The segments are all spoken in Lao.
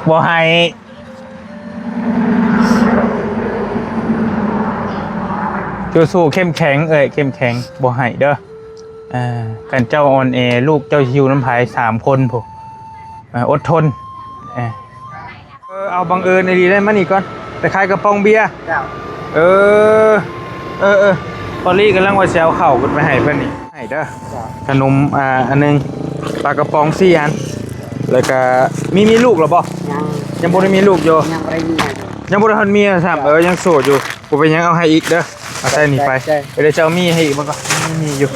ບໍ່ໃຫ້. ສູ້ໆ ເຂັ້ມແຂງເອື້ອຍ ເຂັ້ມແຂງ ບໍ່ໃຫ້ເດີ້. ເອີ ຄັນເຈົ້າອ່ອນແອ ລູກເຈົ້າຊິຢູ່ນຳໃຜ ສາມຄົນພຸ້ນ. ເອີ ອົດທົນ. ເອີ ເອີ ເອົາ ບັງເອີນອີ່ຫຼີເດ້ ມານີ້ກ່ອນ ໄປຂາຍກະປ໋ອງເບຍ. ເຈົ້າ. ເອີ ເອີ ເອີ ພໍດີກຳລັງວ່າຊິເອົາເຂົ້າໄປໃຫ້ເພິ່ນນີ້ ໃຫ້ເດີ້. ເຈົ້າ. ຂະໜົມ ອ່າ ອັນໜຶ່ງ ປາກະປ໋ອງສີ່ອັນ ແລ້ວກະ ມີ ມີລູກແລ້ວບໍ່? ຍັງ. ຍັງບໍ່ໄດ້ມີລູກຢູ່? ຍັງບໍ່ໄດ້ມີ. ຍັງບໍ່ໄດ້ຮອດເມຍຊ້ຳ. ເຈົ້າ. ເອີ ຍັງໂສດຢູ່. ບໍ່ເປັນຫຍັງ ເອົາໃຫ້ອີກເດີ້. ເອົາໃສ່ນີ້ໄປ. ເຈົ້າ. ເອີ ດຽວເຈົ້າມີໃຫ້ອີກບໍ່? ມີ ມີຢູ່.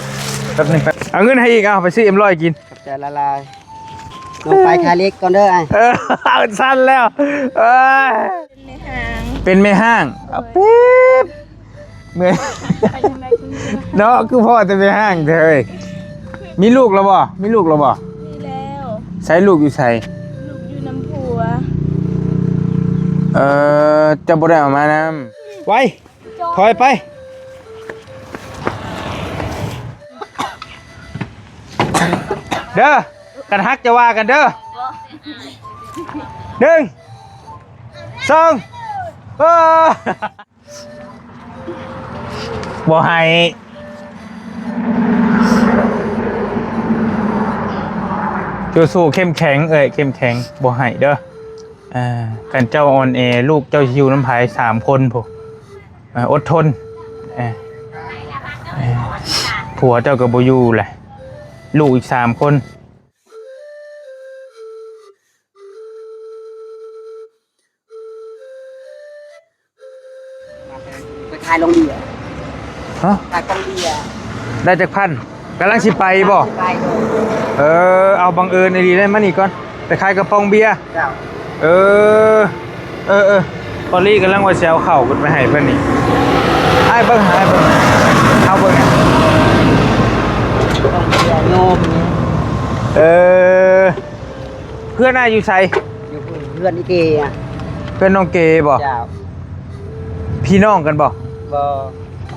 ແປັບໜຶ່ງ ແປັບ ເອົາເງິນໃຫ້ອີກ. ເອົາໄປຊື້ເອັມຮ້ອຍກິນ. ຂອບໃຈຫຼາຍໆ. ນ້ອງໄປຂາຍເຫຼັກກ່ອນເດີ້ອ້າຍ. ເອີ ເອົາຊັ້ນແລ້ວ. ເອີຍ ເປັນແມ່ຮ້າງ ເປັນແມ່ຮ້າງ. ເອົາ ໂດຍ ປີບ ເມື່ອຍ ໄປທາງໃດຄື ເນາະ ຄືພໍ້ແຕ່ແມ່ຮ້າງແທ້ເອີຍ. ມີລູກແລ້ວບໍ່? ມີລູກແລ້ວບໍ່? ມີແລ້ວ. ໃສ ລູກຢູ່ໃສ? ລູກຢູ່ນຳຜົວ. ເອີ ເຈົ້າບໍ່ໄດ້ເອົາມານຳ. ໄວ ຖອຍໄປເດີ້. ກັນຮັກຈະວ່າກັນເດີ້. ໜຶ່ງ ສອງ ເອີ ບໍ່ໃຫ້. ສູ້ໆ ເຂັ້ມແຂງເອື້ອຍ ເຂັ້ມແຂງ ບໍ່ໃຫ້ເດີ້. ເອີ ຄັນເຈົ້າອ່ອນແອ ລູກເຈົ້າຊິຢູ່ນຳໃຜ ສາມຄົນພຸ້ນ. ເອີ ອົດທົນ. ເອີ ເອີ ຜົວເຈົ້າກໍບໍ່ຢູ່ແຫຼະ ລູກອີກສາມຄົນ. ໄປຂາຍໂລງເບຍ. ຮະ? ຂາຍກະປ໋ອງເບຍ. ໄດ້ຈັກພັນ? ກຳລັງຊິໄປບໍ່? ຊິໄປ. ເອີ ເອົາ ບັງເອີນອີ່ຫຼີເດ້ ມານີ້ກ່ອນ ໄປຂາຍກະປ໋ອງເບຍ. ເຈົ້າ. ເອີ ເອີ ເອີ ພໍດີກຳລັງວ່າຊິເອົາເຂົ້າໄປໃຫ້ເພິ່ນນີ້. ອ້າຍເບິ່ງ ອ້າຍເບິ່ງ ເອົາເບິ່ງ. ກະປ໋ອງເບຍໂຍມນີ້. ເອີ ເພື່ອນອ້າຍຢູ່ໃສ? ຢູ່ເພື່ອນອີເກ. ເພື່ອນນ້ອງເກບໍ? ເຈົ້າ. ພີ່ນ້ອງກັນບໍ? ບໍ່.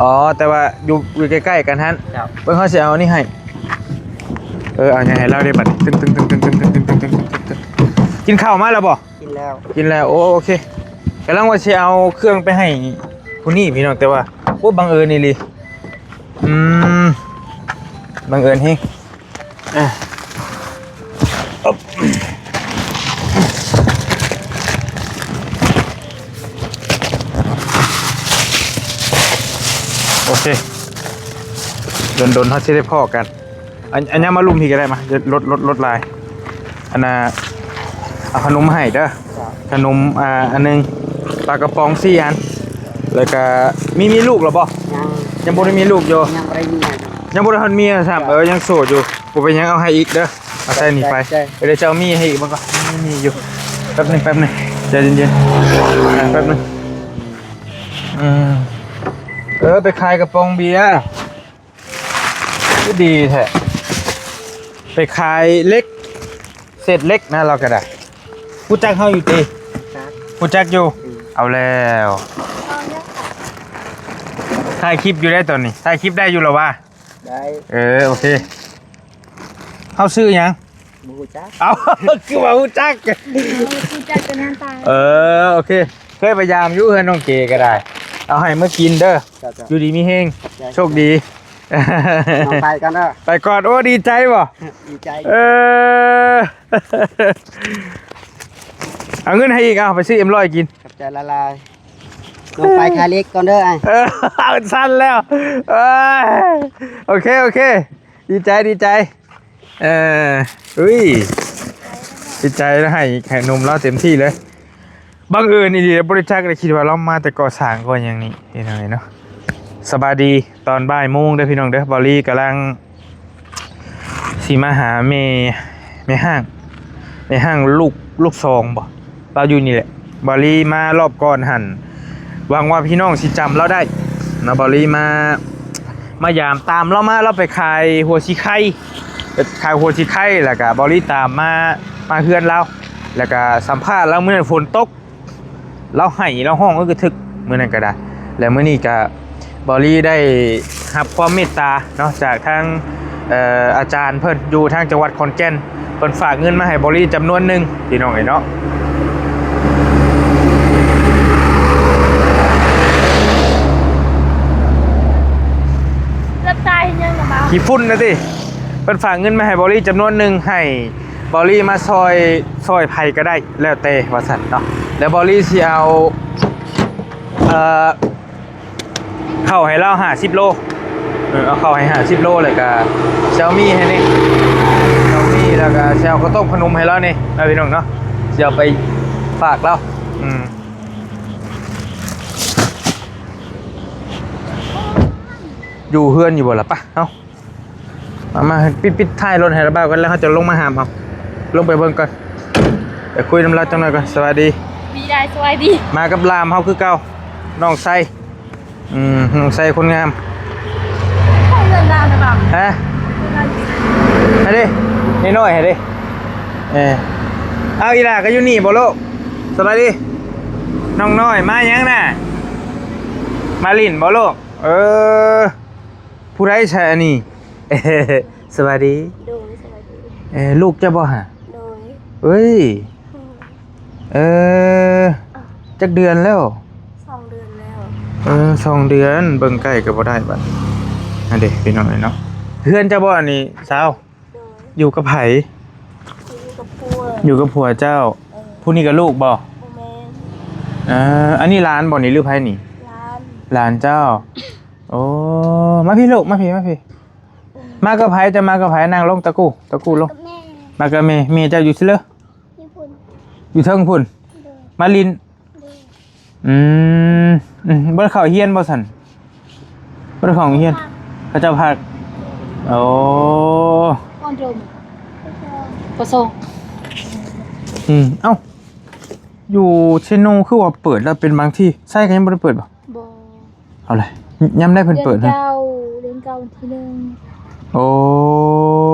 ອໍ ແຕ່ວ່າຢູ່ ຢູ່ໃກ້ໆກັນຫັ້ນ. ເຈົ້າ. ເບິ່ງ ເຮົາຊິເອົາອັນນີ້ໃຫ້. ເອີ ເອົາຫຍັງໃຫ້ລາວເດ້ບັດນີ້. ຕຶງ ຕຶງ ຕຶງ ຕຶງ ຕຶງ ຕຶງ ຕຶງ ຕຶງ ຕຶງ ຕຶງ ຕຶງ ຕຶງ. ກິນເຂົ້າມາແລ້ວບໍ? ກິນແລ້ວ. ກິນແລ້ວ. ໂອ້ ໂອເຄ. ກຳລັງວ່າຊິເອົາເຄື່ອງໄປໃຫ້ຜູ້ນີ້ພີ່ນ້ອງ ແຕ່ວ່າ ໂອ້ ບັງເອີນອີ່ຫຼີ. ອືມ ບັງເອີນແຮງ. ອ່ະ ໂອເຄ ດົນໆ ເຮົາຊິໄດ້ພໍ້ກັນ. ອັນ ອັນຫຍັງມາລຸ່ມພີ້ກໍໄດ້ ມາ ລົດ ລົດ ລົດຫຼາຍ. ອັນນ່າ ເອົາຂະໜົມໃຫ້ເດີ້. ຂະໜົມ ອ່າ ອັນໜຶ່ງ ປາກະປ໋ອງສີ່ອັນ ແລ້ວກະ ມີ ມີລູກແລ້ວບໍ່? ຍັງ. ຍັງບໍ່ໄດ້ມີລູກຢູ່? ຍັງບໍ່ໄດ້ມີ. ຍັງບໍ່ໄດ້ຮອດເມຍຊ້ຳ. ເອີ ຍັງໂສດຢູ່. ບໍ່ເປັນຫຍັງ ເອົາໃຫ້ອີກເດີ້. ເອົາໃສ່ນີ້ໄປ. ເອີ ດຽວເຈົ້າມີໃຫ້ອີກບໍ່? ມີ ມີຢູ່. ແປັບໜຶ່ງ ແປັບໜຶ່ງ ໃຈເຢັນໆ. ອ່າ ແປັບໜຶ່ງ. ອືມ ເອີ ໄປຂາຍກະປ໋ອງເບຍ. ຄືດີແທ້ ໄປຂາຍເຫຼັກ ເສດເຫຼັກນະ ລາວກໍໄດ້. ຮູ້ຈັກເຮົາຢູ່ຕິ? ຮູ້ຈັກ ຮູ້ຈັກຢູ່. ອືມ ເອົາແລ້ວ ຖ່າຍຄລິບຢູ່ໄດ໋ຕອນນີ້. ຖ່າຍຄລິບໄດ້ຢູ່ລະວະ? ໄດ້. ເອີ ໂອເຄ. ເຮົາຊື່ຫຍັງ? ບໍ່ຮູ້ຈັກ. ເອົ້າ ຄືວ່າຮູ້ຈັກ? ເອີ ຮູ້ຈັກແຕ່ໜ້າຕາ. ເອີ ໂອເຄ. ເຄີຍໄປຢາມຢູ່ເຮືອນນ້ອງເກກໍໄດ້. ເອົາໃຫ້ມາກິນເດີ້. ເຈົ້າໆ ຢູ່ດີມີແຮງ. ເຈົ້າໆ ໂຊກດີ. ນ້ອງໄປກ່ອນເດີ້. ໄປກ່ອນ. ໂອ້ ດີໃຈບໍ່? ດີໃຈ. ເອີ ເອົາເງິນໃຫ້ອີກ. ເອົາໄປຊື້ເອັມຮ້ອຍກິນ. ຂອບໃຈຫຼາຍໆ. ນ້ອງໄປຂາຍເຫຼັກກ່ອນເດີ້ອ້າຍ. ເອີ ເອົາຊັ້ນແລ້ວ. ເອີຍ ໂອເຄ ໂອເຄ. ດີໃຈ ດີໃຈ. ເອີ ອຸ້ຍ ດີໃຈ ໃຫ້ ໃຫ້ໜຸ່ມລາວເຕັມທີ່ເລີຍ. ບັງເອີນອີ່ຫຼີ ບໍ່ໄດ້ຈັກ ໄດ້ຄິດວ່າລາວມາແຕ່ກໍ່ສ້າງກໍ່ຫຍັງນີ້ ເຫັນຫຍັງນີ້ເນາະ. ສະບາຍດີຕອນບ່າຍໂມງເດີ້ພີ່ນ້ອງເດີ້. ບ່າວລີກຳລັງຊິມາຫາແມ່ ແມ່ຮ້າງ ແມ່ຮ້າງລູກ ລູກສອງບໍ? ລາວຢູ່ນີ້ແຫຼະ. ບ່າວລີມາລອບກ່ອນຫັ້ນ ຫວັງວ່າພີ່ນ້ອງຊິຈຳລາວໄດ້ເນາະ. ບ່າວລີມາ ມາຢາມ ຕາມລາວມາ ລາວໄປຂາຍຫົວສີໄຄ ໄປຂາຍຫົວສີໄຄ ແລ້ວກະບ່າວລີຕາມມາ ມາເຮືອນລາວ ແລ້ວກະສຳພາດລາວ. ມື້ນັ້ນຝົນຕົກ ລາວໄຫ້ລາວຮ້ອງ ເອີ ກະຖືກ ມື້ນັ້ນກະໄດ້. ແລະ ມື້ນີ້ກະ ບ່າວລີໄດ້ຮັບຄວາມເມດຕາເນາະ ຈາກທາງ ເອີ ອາຈານເພິ່ນຢູ່ທາງຈັງຫວັດຂອນແກ່ນ ເພິ່ນຝາກເງິນມາໃຫ້ບໍລີຈຳນວນໜຶ່ງ ພີ່ນ້ອງເອີຍເນາະ. ເກືອບຕາຍເຮັດຫຍັງນະບ່າວ? ຂີ້ຝຸ່ນນະຕິ. ເພິ່ນຝາກເງິນມາໃຫ້ບໍລີຈຳນວນໜຶ່ງ ໃຫ້ບໍລີມາຊ່ອຍ ຊ່ອຍໃຜກໍໄດ້ແລ້ວແຕ່ວ່າຊັ້ນເນາະ. ແລ້ວບໍລີຊິເອົາ ເອີ ເຂົ້າໃຫ້ລາວຫ້າສິບໂລ ເອີ ເອົາເຂົ້າໃຫ້ຫ້າສິບໂລ ແລ້ວກະຊິເອົາໝີ່ໃຫ້ແດ່ ເອົາໝີ່ ແລ້ວກະຊິເອົາເຂົ້າຕົ້ມຂະໜົມໃຫ້ລາວແດ່ເນາະ ພີ່ນ້ອງເນາະ ຊິເອົາໄປຝາກລາວ. ອືມ ຢູ່ເຮືອນຢູ່ບໍ່ລະ? ປະ ເຮົາ ມາ ມາ ປິດ ປິດທ້າຍລົດໃຫ້ລະບ່າວກ່ອນ ແລ້ວເຮົາຈະລົງມາຫາມເອົາ ລົງໄປເບິ່ງກ່ອນ ໄປຄຸຍນຳລາວຈັກໜ່ອຍກ່ອນ. ສະບາຍດີ ມີໄດ້ ສະບາຍດີ ມາກັບຫຼານເຮົາຄືເກົ່າ ນ້ອງໄຊ ອືມ ນ້ອງໄຊຄົນງາມ ເຮືອນລາວນະບ່າວ ຮະ ເຮືອນລາວ ໃຫ້ເດ້ ນ້ອຍໆ ໃຫ້ເດ້ ເອີ ເອົາ ອີຫຼ້າກໍຢູ່ນີ້ບໍ່ລູກ? ສະບາຍດີ ນ້ອງນ້ອຍ ມາຫຍັງນະ? ມາຫຼິ້ນບໍ່ລູກ? ເອີ ຜູ້ໃດໃສ່ອັນນີ້? ສະບາຍດີ ໂດຍ ສະບາຍດີ ເອີ ລູກເຈົ້າບໍ່ຫະ? ໂດຍ ເອີຍ ອືມ ເອີ ຈັກເດືອນແລ້ວ? ສອງເດືອນແລ້ວ ເອີ ສອງເດືອນ ເບິ່ງໃກ້ກໍບໍ່ໄດ້ບັດ ອັນເດ ພີ່ນ້ອງເອີຍເນາະ. ເຮືອນເຈົ້າບໍ່ອັນນີ້ສາວ? ໂດຍ ຢູ່ກັບໃຜ? ຢູ່ກັບຜົວ ຢູ່ກັບຜົວເຈົ້າ ເອີ ຜູ້ນີ້ກໍລູກບໍ່? ບໍ່ແມ່ນ ເອີ ອັນນີ້ຫຼານບໍ່ນີ້ ຫຼືໃຜນີ້? ຫຼານ ຫຼານເຈົ້າ ໂອ້ ມາພີ້ລູກ ມາພີ້ ມາພີ້ ມາກັບໃຜ? ເຈົ້າມາກັບໃຜ? ນັ່ງລົງຕະກູ້ ຕະກູ້ລົງ ມາກັບແມ່ ມາກັບແມ່ ແມ່ເຈົ້າຢູ່ໃສເລີ? ຢູ່ພຸ້ນ ຢູ່ເທິງພຸ້ນ ໂດຍ ມາຫຼິ້ນ ໂດຍ ອືມ ອືມ ບໍ່ໄດ້ເຂົ້າຮຽນບໍ່ຊັ້ນ? ບໍ່ໄດ້ເຂົ້າໂຮງຮຽນ ເຂົາເຈົ້າພັກ ໂອ້ ປະສອງ ອືມ ເອົ້າ ຢູ່ເຊໂນຄືວ່າເປີດແລ້ວ ເປັນບາງທີ່ ໄຊກໍຍັງບໍ່ໄດ້ເປີດບໍ່? ບໍ່ ເອົາລະ ຍາມໃດເພິ່ນເປີດ? ເດືອນເກົ້າ ເດືອນເກົ້າວັນທີໜຶ່ງ ໂອ້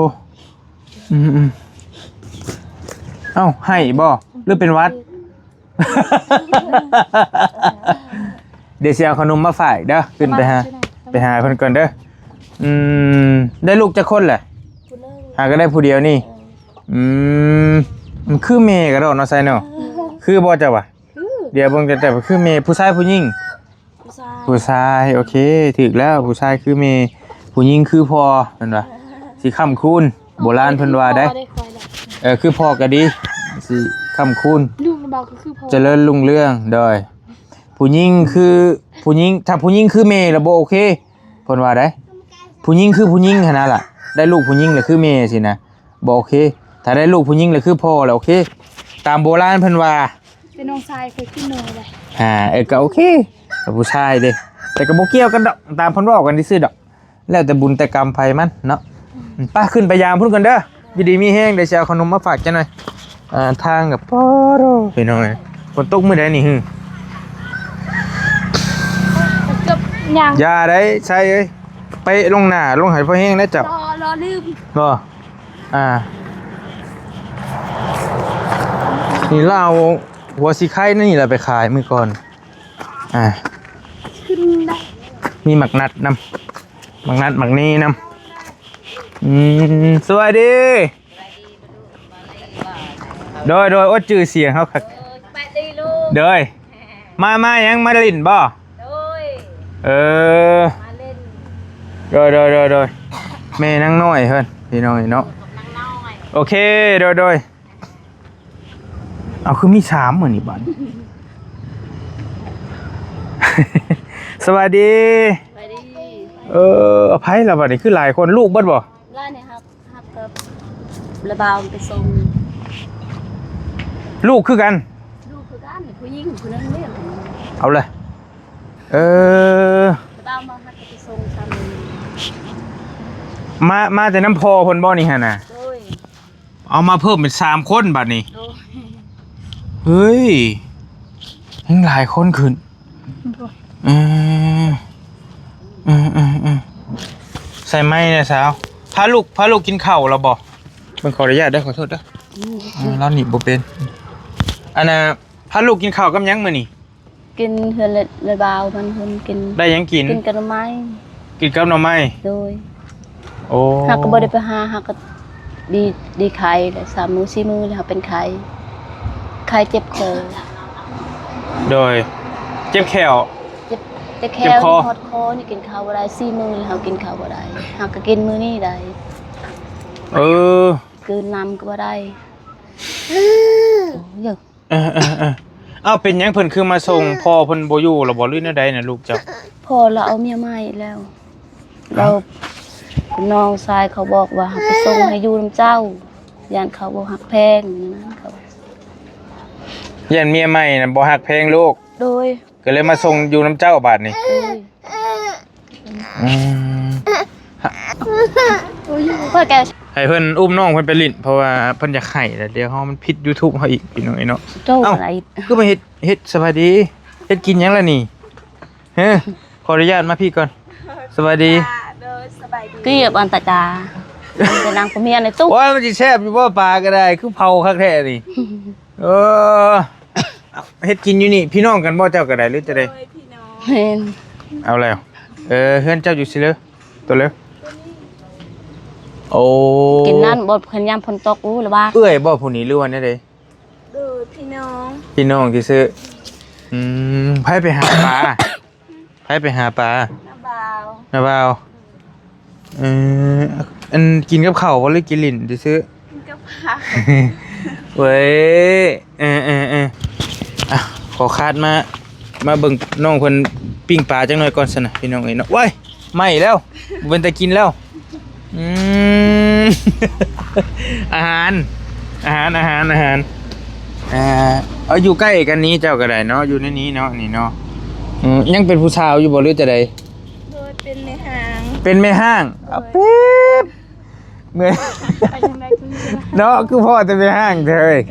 ອືມໆ ເອົ້າ ໄຫ້ບໍ່ ຫຼືເປັນຫວັດ? ດຽວຊິເອົາຂະໜົມມາຝາກເດີ ຂຶ້ນໄປຫາ ໄປຫາເພິ່ນກ່ອນເດີ. ອືມ ໄດ້ລູກຈັກຄົນແຫຼະ? ຜູ້ໜຶ່ງ ຫາກໍໄດ້ຜູ້ດຽວນີ້ ເອີ ອືມ ຄືແມ່ກະດອກເນາະ ໄຊເນາະ ເອີ ຄືບໍ່ເຈົ້າວ່າ? ຄື ດຽວເບິ່ງແຕ່ ແຕ່ຄືແມ່ ຜູ້ຊາຍຜູ້ຍິງ? ຜູ້ຊາຍ ຜູ້ຊາຍ ໂອເຄ ຖືກແລ້ວ ຜູ້ຊາຍຄືແມ່ ຜູ້ຍິງຄືພໍ່ ແມ່ນບໍ່? ຊິຄ້ຳຄູນ ໂບລານເພິ່ນວ່າເດ້ ຄືພໍ່ໄດ້ ເອີ ຄືພໍ່ກໍດີ ຊິຄ້ຳຄູນ ລູກນະບ່າວກໍຄືພໍ່ ຈະເລີນຮຸ່ງເຮືອງ ໂດຍ ຜູ້ຍິງຄືຜູ້ຍິງ ຖ້າຜູ້ຍິງຄືແມ່ລະບໍ່ໂອເຄ ເພິ່ນວ່າໄດ໋ ຜູ້ຍິງຄືຜູ້ຍິງຫັ້ນນະລະ ໄດ້ລູກຜູ້ຍິງລະຄືແມ່ຊີ້ນະ ບໍ່ໂອເຄ ຖ້າໄດ້ລູກຜູ້ຍິງລະຄືພໍ່ລະໂອເຄ ຕາມໂບລານເພິ່ນວ່າ ແຕ່ນ້ອງຊາຍຂ້ອຍຄືແມ່ໄດ໋ ອ່າ ເອີ ກໍໂອເຄ ກັບຜູ້ຊາຍເດ້ ແຕ່ກໍບໍ່ກ່ຽວກັນດອກ ຕາມເພິ່ນເວົ້າກັນຊື່ໆດອກ ແລ້ວແຕ່ບຸນແຕ່ກຳໃຜມັນເນາະ ອືມ ໄປ ຂຶ້ນໄປຢາມພຸ້ນກ່ອນເດີ ຢູ່ດີມີແຮງ ດຽວຊິເອົາຂະໜົມມາຝາກຈັກໜ່ອຍ ອ່າ ທາງກໍ ປອໂທ້ ພີ່ນ້ອງເອີຍ ຝົນຕົກມື້ໃດນີ້ຮື? ເກືອບຫຍັງ ຢ່າໄດ໋ ໄຊເອີຍ ເປະລົງໜ້າລົງໃຫ້ພໍແຮງນະເຈົ້າ ລໍ ລໍລືມ ບໍ່ ອ່າ ນີ້ລາວຫົວສີໄຄນີ້ລະໄປຂາຍມື້ກ່ອນ ອ່າ ຂຶ້ນໄດ້ ມີໝາກນັດນຳ ໝາກນັດໝາກນີ້ນຳ ອືມ ສະບາຍດີ ໂດຍ ໂດຍ ໂອ້ ຈື່ສຽງເຮົາຄັກ ໂດຍ ມາ ມາຫຍັງ ມາຫຼິ້ນບໍ່? ໂດຍ ເອີ ມາຫຼິ້ນ ໂດຍ ໂດຍ ໂດຍ ໂດຍ ແມ່ນາງນ້ອຍເພິ່ນ ພີ່ນ້ອງເນາະ ນາງນ້ອຍ ໂອເຄ ໂດຍ ໂດຍ ເອົາ ຄືມີສາມມື້ນີ້ບາດນີ້ ສະບາຍດີ ສະບາຍດີ ເອີ ໃຜລະບາດນີ້ ຄືຫຼາຍຄົນ ລູກເບິດບໍ່? ຫຼາຍນີ້ ຮັບກັບລະບ່າວໄປສົ່ງ ລູກຄືກັນ ລູກຄືກັນ ຜູ້ຍິງຜູ້ນັ້ນເດ້ ເອົາເລີຍ ເອີ ລະບ່າວມາຮັບໄປສົ່ງຊ້ຳ ມາ ມາແຕ່ນຳພໍ່ເພິ່ນບໍ່ນີ້ຫັ້ນນະ? ໂດຍ ເອົາມາເພີ່ມເປັນສາມຄົນບາດນີ້ ໂດຍ ເຮີ້ຍ ຍັງຫຼາຍຄົນຂຶ້ນ ເອີ ເອີ ເອີ ເອີ ໃສ່ໄມແດ່ສາວ ພາລູກ ພາລູກກິນເຂົ້າແລ້ວບໍ່? ເບິ່ງ ຂໍອະນຸຍາດເດີ ຂໍໂທດເດີ ອືມ ເອີ ລາວໜີບບໍ່ເປັນ ອັນນ່າ ພາລູກກິນເຂົ້າກັບຫຍັງມື້ນີ້? ກິນເຮືອນລະບ່າວ ມັນເພິ່ນກິນ ໄດ້ຫຍັງກິນ? ກິນກັບໜໍ່ໄມ້ ກິນກັບໜໍ່ໄມ້ ໂດຍ ໂອ້ ເຮົາກໍບໍ່ໄດ້ໄປຫາ ເຮົາກໍ ດີ ດີໄຂ້ແລ້ວ ສາມມື້ສີ່ມື້ແລ້ວເຮົາເປັນໄຂ້ ໄຂ້ເຈັບຄໍ. ໂດຍ ເຈັບແຂ້ວ ເຈັບ ແຕ່ແຂ້ວ ເຈັບຄໍ ຮອດຄໍນີ້ກິນເຂົ້າບໍ່ໄດ້ ສີ່ມື້ແລ້ວເຮົາກິນເຂົ້າບໍ່ໄດ້ ຫາກະກິນມື້ນີ້ໄດ້. ເອີ ກືນນ້ຳກໍບໍ່ໄດ້. ເອີ ເອີ ເອີ ເອົ້າ ເປັນຫຍັງເພິ່ນຄືມາສົ່ງ? ພໍ່ເພິ່ນບໍ່ຢູ່ລະບໍ່ ຫຼືແນວໃດນະລູກເຈົ້າ? ພໍ່ລາວເອົາເມຍໃໝ່ແລ້ວ. ເອົ້າ ແລ້ວນ້ອງຊາຍເຂົາບອກວ່າໃຫ້ໄປສົ່ງໃຫ້ຢູ່ນຳເຈົ້າ ຢ້ານເຂົາບໍ່ຮັກແພງ ແນວນັ້ນເຂົາ ຢ້ານເມຍໃໝ່ນະບໍ່ຮັກແພງລູກ. ໂດຍ ກໍເລີຍມາສົ່ງຢູ່ນຳເຈົ້າບາດນີ້. ໂດຍ ອືມ ໂອ້ຍ ໃຫ້ເພິ່ນອຸ້ມນ້ອງເພິ່ນໄປຫຼິ້ນ ເພາະວ່າເພິ່ນຢາກໄຫ້ແລ້ວ ດຽວເຮົາມັນຜິດ YouTube ເຮົາອີກ ພີ່ນ້ອງເອີຍເນາະ. ໂອ້ ເອົ້າ ຄືມາເຮັດ ເຮັດ ສະບາຍດີ ເຮັດກິນຫຍັງລະນີ້? ຮະ ຂໍອະນຸຍາດມາພີ້ກ່ອນ ສະບາຍດີ. ໂດຍ ສະບາຍດີ. ເກືອບອັນຕະກາ ເປັນນາງຜົວເມຍໃນຕູ້. ໂອ້ຍ ມັນຊິແຊບຢູ່ບໍ່ ປາກໍໄດ້ ຄືເຜົາຄັກແທ້ນີ້. ເອີ ເຮັດກິນຢູ່ນີ້ ພີ່ນ້ອງກັນບໍ່ ເຈົ້າກໍໄດ້ ຫຼືຈັ່ງໃດ? ໂດຍ ພີ່ນ້ອງ. ແມ່ນ. ເອົາແລ້ວ ເອີ ເຮືອນເຈົ້າຢູ່ຊິເລີ ໂຕເລີ. ໂອ້ ກິນນັ້ນບໍ່ ເພິ່ນຍາມຝົນຕົກ ໂອ້ ລະບາກ. ເອື້ອຍບໍ່ຜູ້ນີ້ ຫຼືວ່າແນວໃດ? ໂດຍ ພີ່ນ້ອງ ພີ່ນ້ອງຊື່ໆ. ອືມ ໃຜໄປຫາປາ? ໃຜໄປຫາປາ? ນ້າບ່າວ ນ້າບ່າວ. ເອີ ອັນ ກິນກັບເຂົ້າບໍ່ ຫຼືກິນຫຼິ້ນຊື່ໆ? ກິນກັບເຂົ້າ. ເວີຍ ເອີໆໆ ອ່ະ ຂໍຄາດມາ ມາເບິ່ງນ້ອງເພິ່ນປີ້ງປາຈັກໜ່ອຍກ່ອນຊັ້ນນະ ພີ່ນ້ອງເອີຍເນາະ. ວ້າຍ ໄໝ້ແລ້ວ ບໍ່ເປັນຕາກິນແລ້ວ. ອືມ ອາຫານ ອາຫານ ອາຫານ ອາຫານ. ເອີ ເອົາ ຢູ່ໃກ້ກັນນີ້ ເຈົ້າກໍໄດ້ເນາະ ຢູ່ໃນນີ້ເນາະ ນີ້ເນາະ. ອືມ ຍັງເປັນຜູ້ສາວຢູ່ບໍ່ ຫຼືຈັ່ງໃດ? ໂດຍ ເປັນແມ່ຮ້າງ ເປັນແມ່ຮ້າງ. ໂດຍ ອາ ປີບ ເມື່ອຍ ໄປທາງໃດກໍມີ ເນາະ ຄືພໍ້ແຕ່ແມ່ຮ້າງແທ້ເອີຍ.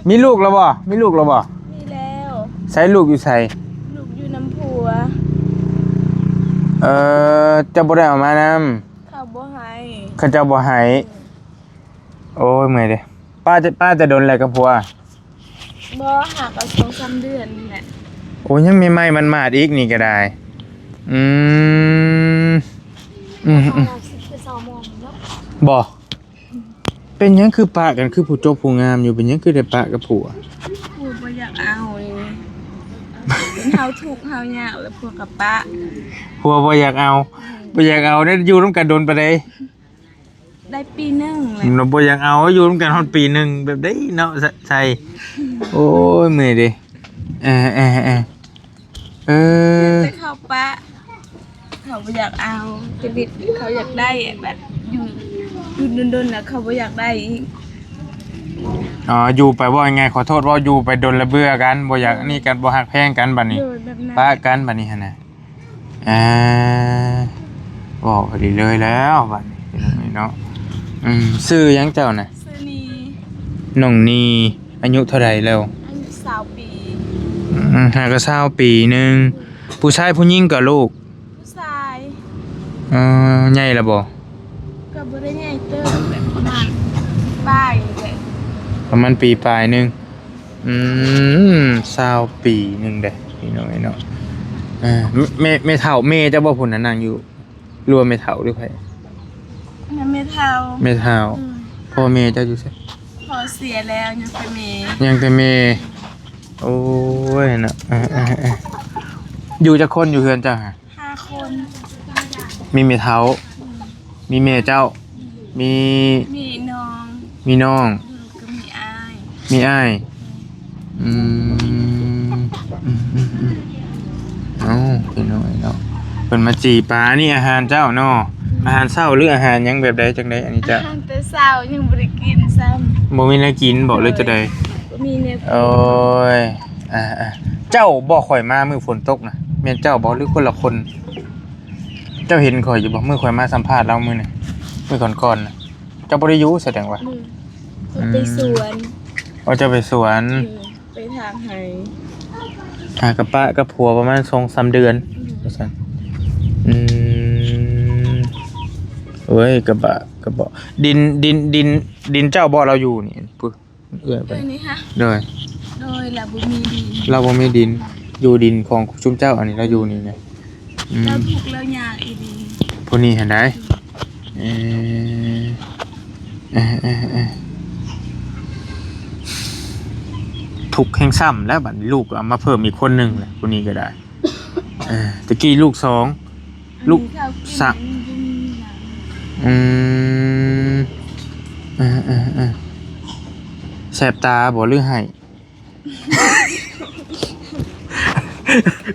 ມີລູກແລ້ວບໍ່? ມີລູກແລ້ວບໍ່? ມີແລ້ວ. ໃສ ລູກຢູ່ໃສ? ລູກຢູ່ນຳຜົວ. ເອີ ເຈົ້າບໍ່ໄດ້ເອົາມານຳ? ເຂົາບໍ່ໃຫ້ ເຂົາເຈົ້າບໍ່ໃຫ້. ໂອ້ຍ ເມື່ອຍເດ້. ປ້າຈະ ປ້າຈະດົນແລ້ວກັບຜົວ? ບໍ່ ຫາກະສອງສາມເດືອນນີ້ແຫຼະ. ໂອ້ຍ ຍັງໃໝ່ໆ ໝາດໆ ອີກນີ້ກໍໄດ້. ອືມ ອືມໆ ບໍ່ ເປັນຫຍັງຄືປະກັນ ຄືຜູ້ຈົບຜູ້ງາມຢູ່ ເປັນຫຍັງຄືໄດ້ປະກັບຜົວ? ຜົວບໍ່ຢາກເອົາ. ເຮົາທຸກເຮົາຍາກແລ້ວຜົວກໍປະ. ຜົວບໍ່ຢາກເອົາ. ບໍ່ຢາກເອົາ ໄດ້ຢູ່ນຳກັນດົນປານໃດ? ໄດ້ປີໜຶ່ງແລ້ວ. ບໍ່ຢາກເອົາ ຢູ່ນຳກັນຮອດປີໜຶ່ງ ແບບໃດເນາະ ໃສ່. ໂອ້ຍ ເມື່ອຍເດ້. ເອີໆໆ ເອີ ແຕ່ເຂົາປະ ເຂົາບໍ່ຢາກເອົາ. ຈະບິດ ເຂົາຢາກໄດ້ ແບບຢູ່ ຢູ່ດົນໆ ແລ້ວເຂົາບໍ່ຢາກໄດ້ອີກ. ອໍ ຢູ່ໄປ ເວົ້າງ່າຍໆ ຂໍໂທດ ເວົ້າຢູ່ໄປດົນລະເບື່ອກັນ ບໍ່ຢາກ ໂດຍ ອັນນີ້ກັນ ບໍ່ຮັກແພງກັນ ບາດນີ້ ໂດຍ ແບບນັ້ນ ປະກັນ ບາດນີ້ຫັ້ນນະ. ອ່າ ເວົ້າດີເລີຍແລ້ວບາດນີ້ເນາະ. ອືມ ຊື່ຫຍັງເຈົ້ານະ? ຊື່ນີ. ນ້ອງນີ ອາຍຸເທົ່າໃດແລ້ວ? ອາຍຸຊາວປີ. ອືມ ຫາກະຊາວປີໜຶ່ງ. ຜູ້ຊາຍຜູ້ຍິງກໍລູກ? ຜູ້ຊາຍ. ເອີ ໃຫຍ່ແລ້ວບໍ່? ກໍບໍ່ໄດ້ໃຫຍ່ເຕີບແຫຼະ ປະມານປາຍນີ້ແຫຼະ ປະມານປີປາຍໜຶ່ງ. ອືມ ຊາວປີໜຶ່ງເດ້ ພີ່ນ້ອງເອີຍເນາະ. ເອີ ແມ່ ແມ່ເຖົ້າ ແມ່ເຈົ້າບໍ່ ຜູ້ນັ້ນນັ່ງຢູ່ ຫຼືວ່າແມ່ເຖົ້າ ຫຼືໃຜ? ແມ່ເຖົ້າ. ແມ່ເຖົ້າ. ອືມ ພໍ່ແມ່ເຈົ້າຢູ່ໃສ? ພໍ່ເສຍແລ້ວ ຍັງແຕ່ແມ່. ຍັງແຕ່ແມ່. ໂອ້ຍເນາະ. ເອີໆໆ ຢູ່ຈັກຄົນຢູ່ເຮືອນເຈົ້າຫະ? ຫ້າຄົນ. ມີແມ່ເຖົ້າ ອືມ ມີແມ່ເຈົ້າ ອືມ ມີ ມີນ້ອງ ມີນ້ອງ ອືມ ກໍມີອ້າຍ ມີອ້າຍ. ອືມ ອືມໆໆ ເອົ້າ ພີ່ນ້ອງເນາະ ເພິ່ນມາຈີ່ປາ. ອັນນີ້ອາຫານເຈົ້າເນາະ? ອືມ ອາຫານເຊົ້າ ຫຼືອາຫານຫຍັງ ແບບໃດ ຈັ່ງໃດ ອັນນີ້ເຈົ້າ? ອາຫານແຕ່ເຊົ້າ ຍັງບໍ່ໄດ້ກິນຊ້ຳ. ບໍ່ມີແນວກິນບໍ ຫຼືຈັ່ງໃດ? ບໍ່ມີແນວກິນ. ໂອ້ຍ ອ່າໆ ເຈົ້າບໍ ຂ້ອຍມາມື້ຝົນຕົກນະ ແມ່ນເຈົ້າບໍ ຫຼືຄົນລະຄົນ? ເຈົ້າເຫັນຂ້ອຍຢູ່ບໍ່ ມື້ຂ້ອຍມາສຳພາດລາວມື້ນັ້ນ ມື້ກ່ອນໆນະ? ເຈົ້າບໍ່ໄດ້ຢູ່ ສະແດງວ່າ ອືມ ຂ້ອຍໄປສວນ. ອໍ ເຈົ້າໄປສວນ. ອືມ ໄປຖາງໄຮ່. ຫາກະປະກັບຜົວປະມານສອງສາມເດືອນ ອືມ ວ່າຊັ້ນ. ອືມ ໂອ້ຍ ກະບະ ກະເບາະ ດິນ ດິນ ດິນ ດິນເຈົ້າບໍ ລາວຢູ່ນີ້ ເອື້ອຍໄປ ເອື້ອຍນີ້ຫະ? ໂດຍ ໂດຍ ລາວບໍ່ມີດິນ ລາວບໍ່ມີດິນ ຢູ່ດິນຂອງຊຸມເຈົ້າ ອັນນີ້ລາວຢູ່ນີ້ນະ. ອືມ ລາວທຸກລາວຍາກອີ່ຫຼີ ຜູ້ນີ້ຫັ້ນໃດ. ເອີ ເອີໆໆ ທຸກແຮງຊ້ຳແລ້ວ ບັດນີ້ລູກກໍເອົາມາເພີ່ມອີກຄົນໜຶ່ງແຫຼະ ຜູ້ນີ້ກໍໄດ້. ເອີ ຕະກີ້ລູກສອງ ລູກ ອັນນີ້ເຂົາກິນ ສະ ມັນບໍ່ມີຫຍັງ ອືມ ເອີໆໆ ແສບຕາບໍ່ ຫຼືໄຫ້?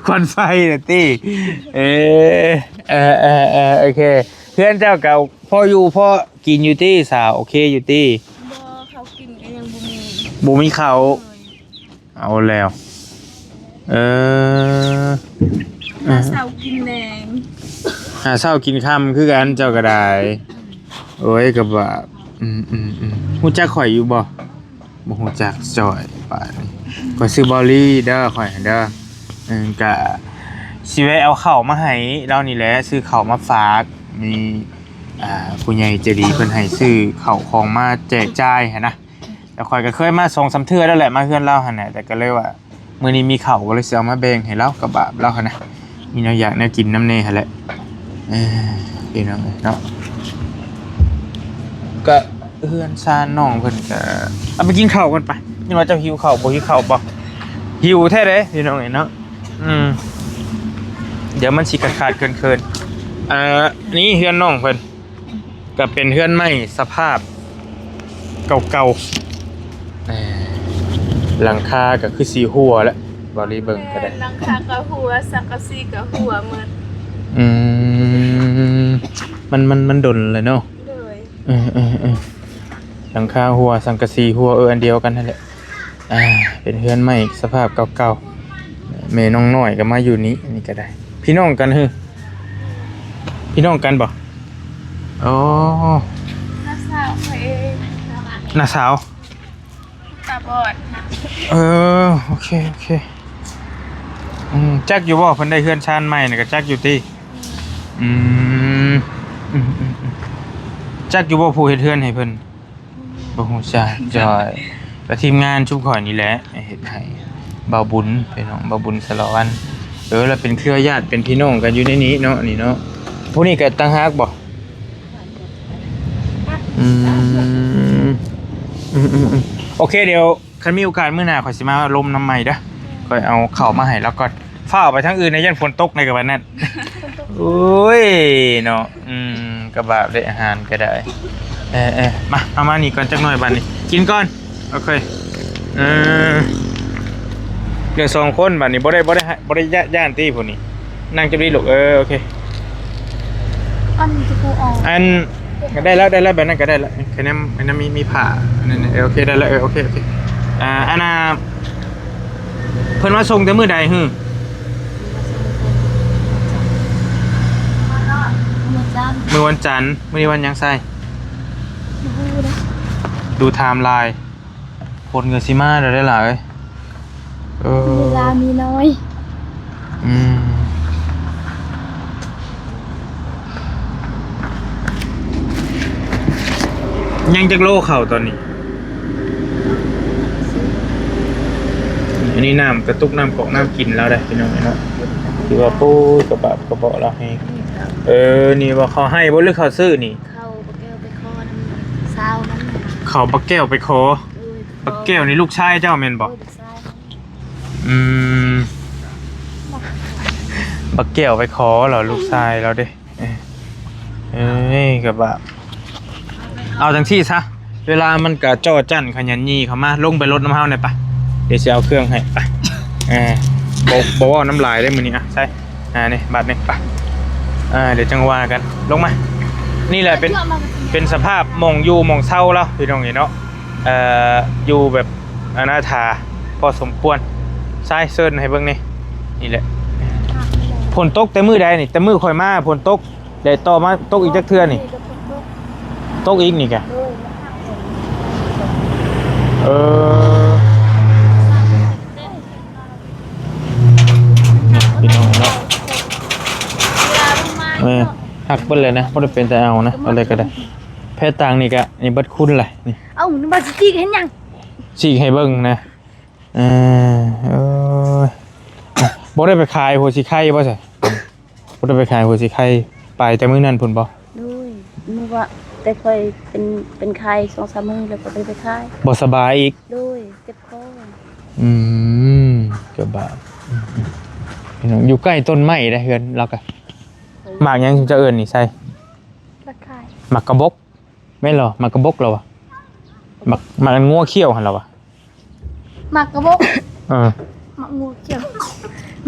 ຄວັນໄຟນະຕິ ເອີ ເອີໆໆ ໂອເຄ ເຮືອນເຈົ້າກໍພໍຢູ່ພໍກິນຢູ່ຕິສາວ ໂອເຄຢູ່ຕິ? ບໍ່ ເຂົາກິນກໍຍັງບໍ່ມີ ບໍ່ມີເຂົ້າ ໂດຍ ເອົາແລ້ວ ເອີ ຫາເຊົ້າກິນແລງ ຫາເຊົ້າກິນຄ່ຳຄືກັນ ເຈົ້າກໍໄດ້ ໂອ້ຍ ກໍບາບ ອືມໆໆ ຮູ້ຈັກຂ້ອຍຢູ່ບໍ່? ບໍ່ຮູ້ຈັກຈ້ອຍ ບາດນີ້ ຂ້ອຍຊື່ບອລລີເດີ ຂ້ອຍເດີ ເອີ ກະຊິແວະເອົາເຂົ້າມາໃຫ້ລາວນີ້ແຫຼະ ຊື້ເຂົ້າມາຝາກ ມີ ອ່າ ຜູ້ໃຫຍ່ໃຈດີເພິ່ນໃຫ້ຊື້ເຂົ້າຂອງມາແຈກຈ່າຍຫັ້ນນະ ແຕ່ຂ້ອຍກໍເຄີຍມາສອງສາມເທື່ອແລ້ວແຫຼະ ມາເຮືອນລາວຫັ້ນນະ ແຕ່ກໍເລີຍວ່າ ມື້ນີ້ມີເຂົ້າ ກໍເລີຍຊິເອົາມາແບ່ງໃຫ້ລາວກັບບາບລາວຫັ້ນນະ ມີແນວຢາກແນວກິນນຳແດ່ຫັ້ນແຫຼະ ເອີ ພີ່ນ້ອງເອີຍເນາະ ກະເຮືອນຊານນ້ອງເພິ່ນກະ ເອົາໄປກິນເຂົ້າກ່ອນໄປ ຍັງວ່າເຈົ້າຫິວເຂົ້າ ບໍ່ຫິວເຂົ້າບໍ່? ຫິວແທ້ເດ້ ພີ່ນ້ອງເອີຍເນາະ ອືມ ດຽວມັນຊິຂາດໆເຂີນໆ ເອີ ນີ້ເຮືອນນ້ອງເພິ່ນ ກໍເປັນເຮືອນໄມ້ສະພາບເກົ່າໆ ເອີ ຫຼັງຄາກໍຄືຊິຮົ່ວແລ້ວ ເບົາລີເບິ່ງກໍໄດ້ ແມ່ນ ຫຼັງຄາກໍຮົ່ວ ສັງກະສີກໍຮົ່ວໝົດ ອືມ ມັນ ມັນ ມັນດົນແລ້ວເນາະ ໂດຍ ເອີໆໆ ຫຼັງຄາຮົ່ວ ສັງກະສີຮົ່ວ ເອີ ອັນດຽວກັນຫັ້ນແຫຼະ ອ່າ ເປັນເຮືອນໄມ້ສະພາບເກົ່າໆ ແມ່ນ້ອງນ້ອຍກໍມາຢູ່ນີ້ ອັນນີ້ກໍໄດ້ ພີ່ນ້ອງກັນຫື? ພີ່ນ້ອງກັນບໍ່? ອໍ ນ້າສາວຂ້ອຍເອງ ນ້າສາວ ຕາບອດນະ ເອີ ໂອເຄ ໂອເຄ ອືມ ຈັກຢູ່ບໍ່ ເພິ່ນໄດ້ເຮືອນຊານໃໝ່ນະ ກໍຈັກຢູ່ຕິ? ອືມ ອືມ ອືມ ອືມ ອືມ ຈັກຢູ່ບໍ່ ຜູ້ເຮັດເຮືອນໃຫ້ເພິ່ນ? ບໍ່ຮູ້ຈັກ ຈ້ອຍ ກະທີມງານຊຸມຂ້ອຍນີ້ແຫຼະເຮັດໃຫ້ ບ່າວບຸນ ພີ່ນ້ອງ ບ່າວບຸນສາລະວັນ ເອີ ລະເປັນເຄືອຍາດ ເປັນພີ່ນ້ອງກັນຢູ່ໃນນີ້ເນາະ ນີ້ເນາະ ຜູ້ນີ້ກະຕ່າງຫາກບໍ່? ອືມ ອືມໆໆ ໂອເຄ ດຽວ ຄັນມີໂອກາດມື້ໜ້າຂ້ອຍຊິມາລົມນຳໃໝ່ເດີ ຂ້ອຍເອົາເຂົ້າມາໃຫ້ລາວກ່ອນ ຟ້າວໄປທາງອື່ນນະ ຢ້ານຝົນຕົກໃນກະບາດນັ້ນ ໂອ້ຍເນາະ ອືມ ກະບາບເດ້ ອາຫານກະໄດ້ ເອີໆ ມາ ເອົາມານີ້ກ່ອນຈັກໜ້ອຍບາດນີ້ ກິນກ່ອນ ໂອເຄ ເອີ ເຫຼືອສອງຄົນບາດນີ້ ບໍ່ໄດ້ ບໍ່ໄດ້ ບໍ່ໄດ້ຢ້ານຕິຜູ້ນີ້ ນັ່ງຈັກດີລູກ ເອີ ໂອເຄ ອັນນີ້ຈະປູອອກ ອັນ ໄດ້ແລ້ວ ໄດ້ແລ້ວ ແບບນັ້ນກໍໄດ້ລະ ແຄ່ນັ້ນ ອັນນັ້ນມີ ມີຜ້າ ອັນນັ້ນ ເອີ ໂອເຄ ໄດ້ລະ ເອີ ໂອເຄ ໂອເຄ ອ່າ ອັນນ່າ ເພິ່ນມາສົ່ງແຕ່ມື້ໃດຫື? ມື້ວັນຈັນ ມື້ວັນຈັນ ມື້ນີ້ວັນຫຍັງຊາຍ? ບໍ່ຮູ້ເດ້ ດູໄທມລາຍ ຝົນກໍຊິມາແລ້ວເດ້ຫຼາຍ ເອີ ເວລາມີນ້ອຍ ອືມ ຍັງຈັກໂລເຂົ້າຕອນນີ້? ອັນນີ້ນ້ຳກະຕຸກ ນ້ຳກອກ ນ້ຳກິນລາວໄດ໋ ພີ່ນ້ອງເອີຍເນາະ ຄືວ່າ ໂອ້ຍ ກະບາບກະເບາະລາວແຮງ ເອີ ນີ້ວ່າເຂົາໃຫ້ບໍ່ ຫຼືເຂົາຊື້ນີ້? ເຂົ້າປາແກ້ວໄປຂໍນຳສາວມັນ ເຂົ້າປາແກ້ວໄປຂໍ ໂດຍ ປາແກ້ວນີ້ລູກຊາຍເຈົ້າແມ່ນບໍ່? ໂດຍ ອືມ ບັກແກ້ວໄປຂໍລາວ ລູກຊາຍລາວເດ້ ເອີຍ ເອີຍ ກໍວ່າ ເອົາຈັ່ງຊີ້ຊະ ເວລາມັນກະຈໍ້ຈັ່ນຂະຫຍັນຫຍີ່ເຂົ້າມາ ລົງໄປລົດນຳເຮົາແດ່ປະ ດຽວຊິເອົາເຄື່ອງໃຫ້ ໄປ ເອີ ບໍ່ ບໍ່ເວົ້ານຳຫຼາຍເດ້ມື້ນີ້ ອະ ໃສ່ ອ່າ ນີ້ ບາດນີ້ ໄປ ອ່າ ດຽວຈັ່ງວ່າກັນ ລົງມາ ນີ້ແຫຼະເປັນ ເປັນສະພາບໝ່ອງຢູ່ໝ່ອງເຊົາລາວ ພີ່ນ້ອງເອີຍເນາະ ເອີ ຢູ່ແບບອະນາຖາພໍສົມຄວນ ຊາຍເຊີນໃຫ້ເບິ່ງນີ້ ນີ້ແຫຼະ ຝົນຕົກແຕ່ມື້ໃດນີ້? ແຕ່ມື້ຂ້ອຍມາຝົນຕົກ ແລະຕໍ່ມາຕົກອີກຈັກເທື່ອນີ້? ຕົກອີກນີ້ກະ ເອີ ພີ່ນ້ອງເນາະ ເອີ ຫັກເບິດເລີຍນະ ບໍ່ໄດ້ເປັນຕາເອົານະ ເອົາເລີຍກໍໄດ້ ແພຕາງນີ້ກະ ນີ້ເບິດຄຸນແຫຼະນີ້ ເອົ້າ ມັນຊິຈີກເຮັດຫຍັງ? ຈີກໃຫ້ເບິ່ງນະ ເອີ ເອີຍ ບໍ່ໄດ້ໄປຂາຍຫົວສີໄຄບໍ່ຊະ? ບໍ່ໄດ້ໄປຂາຍຫົວສີໄຄ ໄປແຕ່ມື້ນັ້ນພຸ້ນບໍ່? ໂດຍ ມື້ວ່າແຕ່ ໄດ້ຄ່ອຍເປັນ ເປັນໄຂ້ສອງສາມມື້ ແລ້ວກໍໄດ້ໄປຂາຍ. ບໍ່ສະບາຍອີກ? ໂດຍ ເຈັບຄໍ. ອືມ ເກືອບບາດ. ອືມ ພີ່ນ້ອງ ຢູ່ໃກ້ຕົ້ນໄມ້ເດ້ ເຮືອນລາວກະ. ໝາກຫຍັງເຈົ້າເອີ້ນນີ້ໃສ່? ໝາກຂາຍ. ໝາກກະບົກ. ແມ່ນລະ ໝາກກະບົກລະວະ. ໝາກ ໝາກອັນງົວຂ້ຽວຫັ້ນລະວະ. ໝາກກະບົກ. ເອີ ໝາກງົວຂ້ຽວ.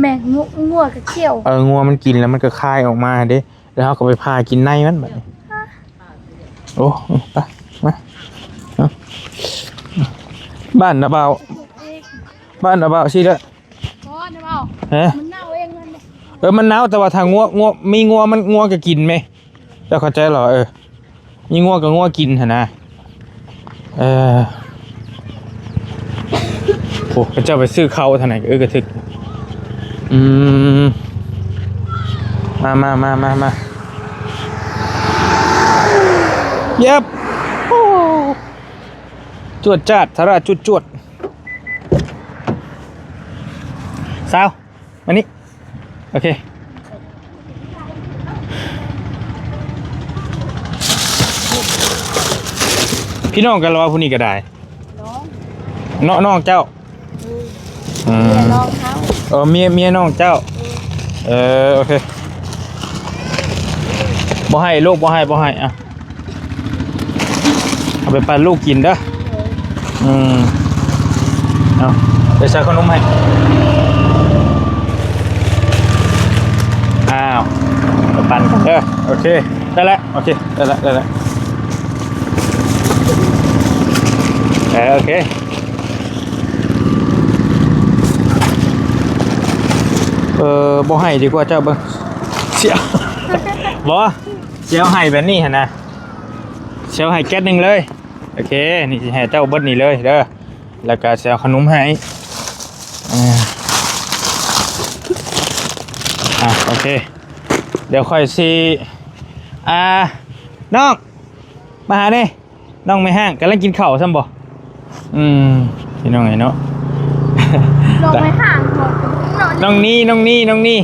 ແມ່ນ ງົວ ງົວກະຂ້ຽວ. ເອີ ງົວມັນກິນແລ້ວມັນກະຄາຍອອກມາເດ້ ແລ້ວເຮົາກະໄປຜ່າກິນໃນມັນບາດນີ້. ໂອ້ ໄປ ມາ ເອົາ ບ້ານນະບ່າວ ບ້ານນະບ່າວຊີ້ເດີ. ບໍ່ນະບ່າວ. ຮະ? ມັນເນົ່າເອງມັນເດ້. ເອີ ມັນເນົ່າ ແຕ່ວ່າຖ້າງົວ ງົວ ມີງົວມັນ ງົວກະກິນແມ. ເຈົ້າເຂົ້າໃຈລະ? ເອີ ມີງົວກະງົວກິນຫັ້ນນະ. ເອີ ໂອ້ ເຂົາເຈົ້າໄປຊື້ເຂົ້າທາງໃດ ເອີ ກະຖືກ. ອືມ ມາ ມາ ມາ ມາ ມາ ເຢັບ ໂອ້ ຈວດຈາດ ທາລາດຈວດໆ. ສາວ ມານີ້ ໂອເຄ. ພີ່ນ້ອງກັນລະວ່າ ຜູ້ນີ້ກະໄດ້ ນ້ອງ ເນາະ ນ້ອງເຈົ້າ. ອືມ ເມຍນ້ອງເຮົາ. ເອີ ເມຍ ເມຍນ້ອງເຈົ້າ. ເອີ ໂອເຄ ບໍ່ໃຫ້ລູກ ບໍ່ໃຫ້ ບໍ່ໃຫ້ ອ່ະ ເອົາໄປປັ້ນລູກກິນເດີ. ເອີ ອືມ ເອົາໄປໃສ່ຂະໜົມໃຫ້. ອ້າວ ໄປປັ້ນກັນເດີ. ໂອເຄ ໄດ້ແລ້ວ. ໂອເຄ ໄດ້ແລ້ວ ໄດ້ແລ້ວ. ເອີ ໂອເຄ. ເອີ ບໍ່ໃຫ້ດີກວ່າ ເຈົ້າເບິ່ງ ຊິເອົາ ບໍ່ ຊິເອົາໃຫ້ແບບນີ້ຫັ້ນນະ ຊິເອົາໃຫ້ແກັດໜຶ່ງເລີຍ. ໂອເຄ ນີ້ຊິໃຫ້ເຈົ້າເບິດນີ້ເລີຍເດີ ແລ້ວກະຊິເອົາຂະໜົມໃຫ້. ເອີ ອ່ະ ໂອເຄ ດຽວຂ້ອຍຊິ ອ່າ ນ້ອງ ມາຫາແດ່. ນ້ອງແມ່ຮ້າງກຳລັງກິນເຂົ້າຊ້ຳບໍ່? ອືມ ພີ່ນ້ອງເອີຍເນາະ ນ້ອງແມ່ຮ້າງ ນ້ອງນີ ນ້ອງນີ ນ້ອງນີ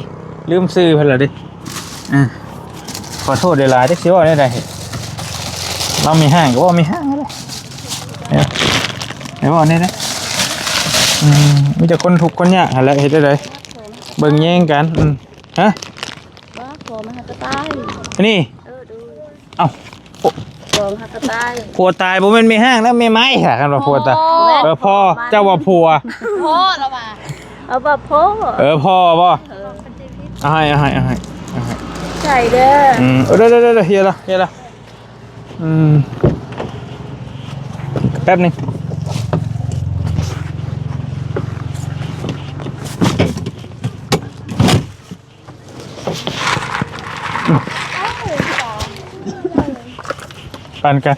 ລືມຊື່ເພິ່ນລະເດ້. ອ່າ ຂໍໂທດຫຼາຍໆ ຈັກຊິເວົ້າແນວໃດ ລາວແມ່ຮ້າງກະເວົ້າແມ່ຮ້າງຫັ້ນແຫຼະ ໄດ້ເວົ້າແນວໃດ. ອືມ ມີແຕ່ຄົນທຸກຄົນຍາກຫັ້ນແຫຼະ ເຮັດແນວໃດ ເບິ່ງແຍງກັນ. ອືມ ຮະ ບໍ່ ຜົວມັນຫາກະຕາຍ ອັນນີ້. ເອີ ດູ ເອົ້າ ຜົວມັນຫາກະຕາຍ ຜົວຕາຍບໍ່ແມ່ນແມ່ຮ້າງນະ ແມ່ໄມ້ຫາ ຄັນວ່າຜົວຕາຍ. ເອີ ພໍ່ ເຈົ້າວ່າຜົວ ພໍ່ລະວ່າ ເອົາວ່າພໍ່ ເອີ ພໍ່ບໍ່? ເອີ ເອົາໃຫ້ ເອົາໃຫ້ ເອົາໃຫ້ ໃສ່ເດີ. ອືມ ເອີ ເດີໆໆ ເຮັດລະ ເຮັດລະ. ອືມ ແປັບໜຶ່ງ. ປັນກັນ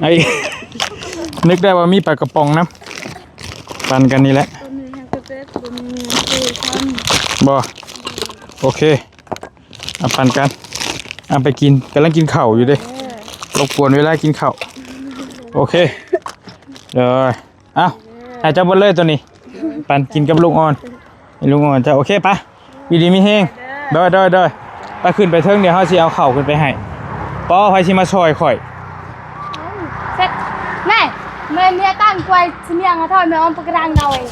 ໄອ້ ນຶກໄດ້ວ່າມີປາກະປ໋ອງນຳ ປັນກັນນີ້ແຫຼະ. ບໍ່ ໂອເຄ ເອົາປັນກັນ ເອົາໄປກິນ ກຳລັງກິນເຂົ້າຢູ່ເດ້ ລົບກວນເວລາກິນເຂົ້າ. ໂອເຄ ເດີ. ເອົ້າ ໃຫ້ເຈົ້າເບິດເລີຍໂຕນີ້ ປັນກິນກັບລູກອ່ອນ ໃຫ້ລູກອ່ອນເຈົ້າ. ໂອເຄ ໄປ ຢູ່ດີມີແຮງ. ໂດຍ ໂດຍ ໂດຍ ໄປຂຶ້ນໄປເທິງ ດຽວເຮົາຊິເອົາເຂົ້າຂຶ້ນໄປໃຫ້. ປໍ ໃຜຊິມາຊ່ອຍຂ້ອຍ? ເສັດ ນາຍ ແມ່ເມຍຕັ້ງກວຍສະມຽງມາທອດແມ່ອອມປະກະດັງເຮົາເອງ.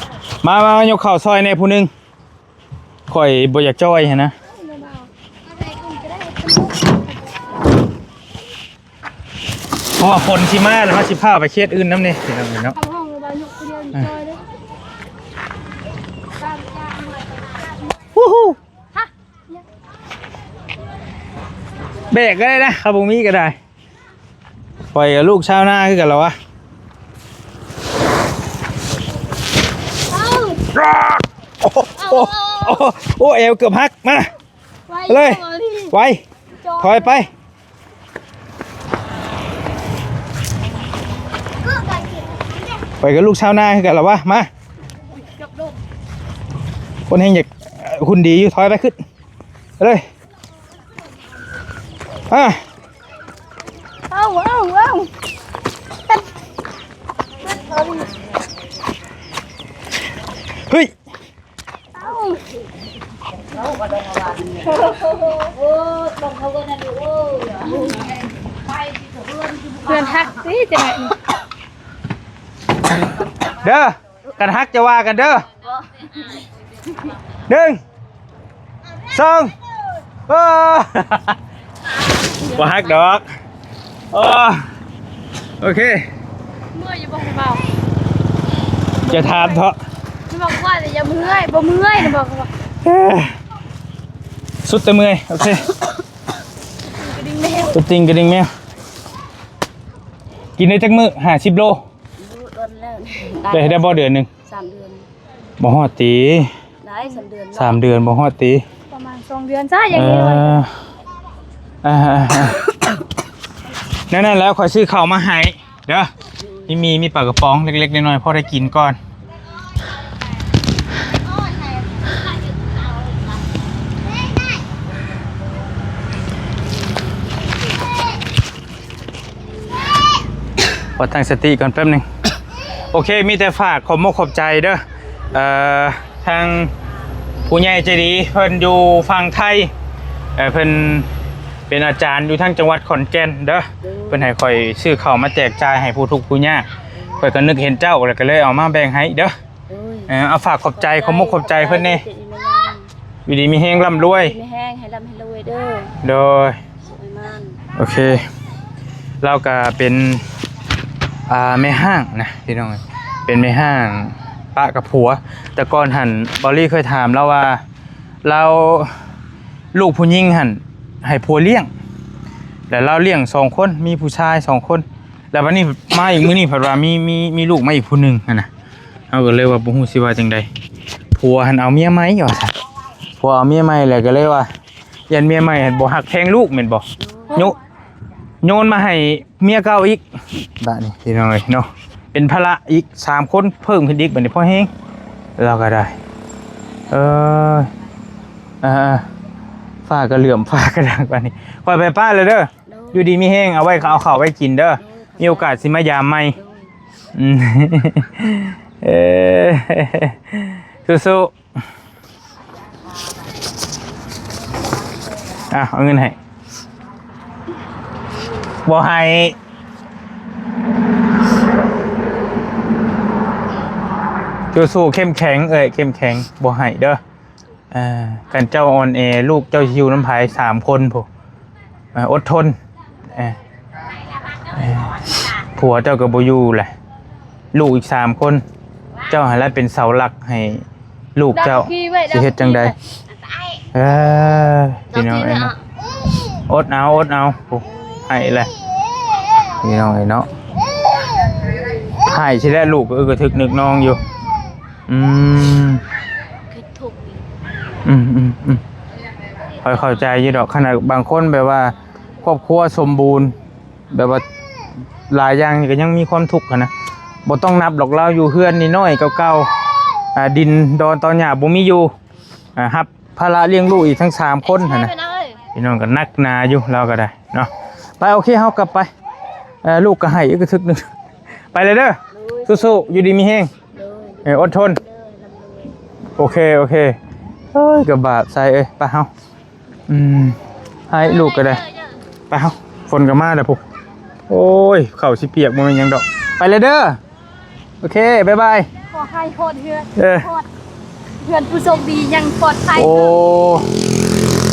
ມາ ມາ ມາຍົກເຂົ້າຊ່ອຍແດ່ຜູ້ໜຶ່ງ ຂ້ອຍບໍ່ຢາກຈ່ອຍຫັ້ນນະ. ເພາະວ່າຝົນຊິມາແລ້ວ ເຮົາຊິພາໄປເຂດອື່ນນຳນີ້ ພີ່ນ້ອງເອີຍເນາະ. ວູ້ ແບກກະໄດ້ນະ ເຂົາບໍ່ມີກະໄດ້. ຂ້ອຍກະລູກຊາວນາຄືກັນລະວະ. ໂອ້ ໂອ້ ໂອ້ ແອວເກືອບຫັກ ມາ ໄວ ເລີຍ ໄວ ຖອຍໄປ. ຂ້ອຍກະລູກຊາວນາຄືກັນລະວະ ມາ. ຄົນແຮງຢາກ ເອີ ຫຸ່ນດີຢູ່ ຖອຍໄປ ຂຶ້ນ ເລີຍ ອ່າ ເອົາ ເອົາ ເອົາ ເຮີ້ຍ. ໂອ້ ຕ້ອງເຂົ້າກັນນະລູກ ໂອ້ ເພື່ອນຮັກຕິຈັ່ງໃດນີ້ ເດີ ກັນຮັກຈະວ່າກັນເດີ ໜຶ່ງ ສອງ ໂອ້ ບໍ່ຮັກດອກ ໂອ້ ໂອເຄ ເມື່ອຍຢູ່ບໍ່ຜູ້ບ່າວ ຢ່າຖາມເຖາະ ມັນບອກວ່າຢ່າເມື່ອຍ ບໍ່ເມື່ອຍນະ ບອກວ່າ ເອີ ສຸດແຕ່ເມື່ອຍ ໂອເຄ ກະດິ່ງແມວ ຕົວຈິງກະດິ່ງແມວ ກິນໄດ້ຈັກມື້ ຫ້າສິບໂລ ໂດນແລ້ວ ໄດ້ ໄດ້ບໍ່ເດືອນໜຶ່ງ ສາມເດືອນ ບໍ່ຮອດຕິ ໄດ້ສາມເດືອນເນາະ ສາມເດືອນບໍ່ຮອດຕິ ປະມານສອງເດືອນຈ້າ ຍັງ ເອີ ມີໜ້ອຍ ອ່າໆໆ ແນວນັ້ນແລ້ວຂ້ອຍຊື້ເຂົ້າມາໃຫ້ເດີ ມີ ມີ ມີປາກະປ໋ອງເລັກໆນ້ອຍໆ ພໍໄດ້ກິນກ່ອນ ຂໍຕັ້ງສະຕິກ່ອນແປັບໜຶ່ງ ໂອເຄ ມີແຕ່ຝາກຂອບມົກຂອບໃຈເດີ ເອີ ທາງຜູ້ໃຫຍ່ໃຈດີເພິ່ນຢູ່ຝັ່ງໄທ ເອີ ເພິ່ນເປັນອາຈານຢູ່ທາງຈັງຫວັດຂອນແກ່ນເດີ ເພິ່ນໃຫ້ຂ້ອຍຊື້ເຂົ້າມາແຈກຈ່າຍໃຫ້ຜູ້ທຸກຜູ້ຍາກ ຂ້ອຍກໍນຶກເຫັນເຈົ້າ ແລ້ວກໍເລີຍເອົາມາແບ່ງໃຫ້ເດີ ໂດຍ ເອີ ເອົາຝາກຂອບໃຈ ຂອບມົກຂອບໃຈເພິ່ນແດ່ ຢູ່ດີມີແຮງ ຢູ່ດີມີແຮງ ລ່ຳລວຍ ມີແຮງ ໃຫ້ລ່ຳໃຫ້ລວຍເດີ ໂດຍ ໂອເຄ ລາວກະເປັນ ອ່າ ແມ່ຮ້າງນະພີ່ນ້ອງ ເປັນແມ່ຮ້າງປະກັບຜົວ ແຕ່ກ່ອນຫັ້ນ ບອລລີເຄີຍຖາມລາວວ່າ ລາວ ລູກຜູ້ຍິງຫັ້ນໃຫ້ຜົວລ້ຽງ ແລ້ວລາວລ້ຽງສອງຄົນ ມີຜູ້ຊາຍສອງຄົນ ແລ້ວບັດນີ້ມາອີກມື້ນີ້ພັດວ່າມີ ມີ ມີລູກມາອີກຜູ້ໜຶ່ງຫັ້ນນະ ເຮົາກໍເລີຍວ່າບໍ່ຮູ້ຊິວ່າຈັ່ງໃດ ຜົວຫັ້ນເອົາເມຍໃໝ່ວ່າຊັ້ນ ຜົວເອົາເມຍໃໝ່ ແລ້ວກໍເລີຍວ່າ ຢ້ານເມຍໃໝ່ຫັ້ນບໍ່ຮັກແພງລູກແມ່ນບໍ່ ໂຍ ໂຍນມາໃຫ້ເມຍເກົ່າອີກ ບາດນີ້ພີ່ນ້ອງເອີຍເນາະ ເປັນພາລະອີກສາມຄົນເພີ່ມຂຶ້ນອີກ ບາດນີ້ພໍແຮງ ລາວກໍໄດ້ ເອີ ອ່າໆ ຟ້າກໍເຫຼື້ອມ ຟ້າກໍດັງ ບາດນີ້ຂ້ອຍໄປປະແລ້ວເດີ ໂດຍ ຢູ່ດີມີແຮງ ເອົາໄວ້ ເອົາເຂົ້າໄວ້ກິນເດີ ໂດຍ ມີໂອກາດຊິມາຢາມໃໝ່ ໂດຍ ອືມ ເອີ ສູ້ໆ ອ່ະ ເອົາເງິນໃຫ້ ບໍ່ໃຫ້ ສູ້ໆ ເຂັ້ມແຂງເອີຍ ເຂັ້ມແຂງ ບໍ່ໃຫ້ເດີ ອ່າ ຄັນເຈົ້າອ່ອນແອ ລູກເຈົ້າຊິຢູ່ນຳໃຜ ສາມຄົນພຸ້ນ ອ່າ ອົດທົນ ເອີ ເອີ ຜົວເຈົ້າກໍບໍ່ຢູ່ແຫຼະ ລູກອີກສາມຄົນ ເຈົ້າຫັ້ນລະເປັນເສົາຫຼັກໃຫ້ລູກເຈົ້າ ຊິເຮັດຈັ່ງໃດ ເອີ ພີ່ນ້ອງເອີຍເນາະ ອົດເອົາ ອົດເອົາ ໂອ້ ໃຫ້ແຫຼະ ພີ່ນ້ອງເອີຍເນາະ ໃຫ້ຊິແລ້ວ ລູກກໍອຶກກະທຶກນຶກນອງຢູ່ ອືມ ອືມໆ ຂ້ອຍເຂົ້າໃຈຢູ່ດອກ ຂະໜາດບາງຄົນແບບວ່າຄອບຄົວສົມບູນ ແບບວ່າຫຼາຍຢ່າງນີ້ກໍຍັງມີຄວາມທຸກຫັ້ນນະ ບໍ່ຕ້ອງນັບດອກ ລາວຢູ່ເຮືອນນ້ອຍໆ ເກົ່າໆ ອ່າ ດິນດອນຕອນຫຍ້າບໍ່ມີຢູ່ ອ່າ ຮັບພາລະລ້ຽງລູກອີກທັງສາມຄົນຫັ້ນນະ ພີ່ນ້ອງກໍໜັກໜາຢູ່ ລາວກໍໄດ້ເນາະ ໄປ ໂອເຄ ເຮົາກັບໄປ ເອີ ລູກກໍໃຫ້ອີກກະທຶກໜຶ່ງ ໄປເລີຍເດີ ໂດຍ ສູ້ໆ ຢູ່ດີມີແຮງ ໂດຍ ເອີ ອົດທົນ ໂດຍ ໂອເຄ ໂອເຄ ເອີຍ ກະບາບໃສ່ເອີຍ ໄປເຮົາ ອືມ ໃຫ້ລູກກໍໄດ້ ໄປເຮົາ ຝົນກໍມາແລ້ວພຸ້ນ ໂອ້ຍ ເຂົ້າຊິປຽກບໍ່ແມ່ນຫຍັງດອກ ໄປເລີຍເດີ ໂອເຄ ບາຍບາຍ ຂໍໃຫ້ຮອດເຮືອນ ເອີ ຮອດເຮືອນຜູ້ໂຊກດີຢ່າງປອດໄພ ໂອ້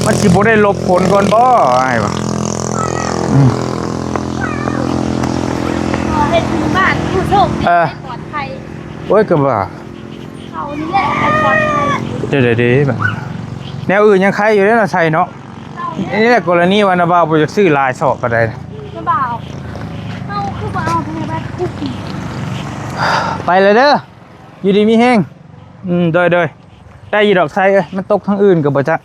ມັນຊິບໍ່ໄດ້ຫຼົບຝົນກ່ອນບໍ່ ອ້າຍວ່າ ອືມ ຂໍໃຫ້ເຖິງບ້ານຜູ້ໂຊກດີ ເອີ ປອດໄພ ໂອ້ຍ ກໍວ່າ ເຂົານີ້ແຫຼະ ປອດໄພ ເດີໆໆ ແນວອື່ນຍັງໄຄຢູ່ເດ້ນະໄຊເນາະ ນີ້ແຫຼະກໍລະນີວ່ານະບ່າວບໍ່ຢາກຊື້ຫຼາຍຊອບປານໃດນະ ນະບ່າວ ເຮົາຄືບໍ່ເອົາທາງໃນບ້ານຄຸກ ໄປແລ້ວເດີ ຢູ່ດີມີແຮງ ອືມ ໂດຍໆ ໄດ້ຢູ່ດອກໄຊເອີຍ ມັນຕົກທາງອື່ນກໍບໍ່ຈັກ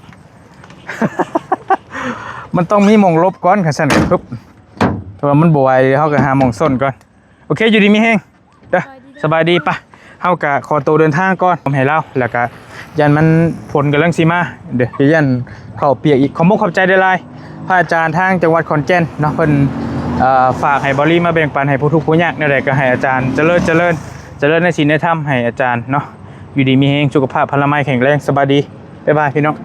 ມັນຕ້ອງມີໝ່ອງຫຼົບກ່ອນ ຄັນຊັ້ນກໍປຶບ ແຕ່ວ່າມັນບໍ່ໄຫວ ເຮົາກໍຫາໝ່ອງຊົນກ່ອນ ໂອເຄ ຢູ່ດີມີແຮງ ເດີ ສະບາຍດີ ສະບາຍດີ ໄປ ເຮົາກະຂໍໂຕເດີນທາງກ່ອນ ໃຫ້ລາວ ແລ້ວກະຢ້ານມັນ ຝົນກຳລັງຊິມາ ເດີ ຢ້ານເຂົ້າປຽກອີກ ຂອບມຸກຂອບໃຈຫຼາຍໆ ພະອາຈານທາງຈັງຫວັດຂອນແກ່ນເນາະ ເພິ່ນ ເອີ ຝາກໃຫ້ບາວລີມາແບ່ງປັນໃຫ້ຜູ້ທຸກຜູ້ຍາກ ແນວໃດກໍໃຫ້ອາຈານຈະເລີນ ຈະເລີນ ຈະເລີນໃນສິນໃນທຳ ໃຫ້ອາຈານເນາະ ຢູ່ດີມີແຮງ ສຸຂະພາບພະລາໄມແຂງແຮງ ສະບາຍດີ ບາຍບາຍ ພີ່ນ້ອງ.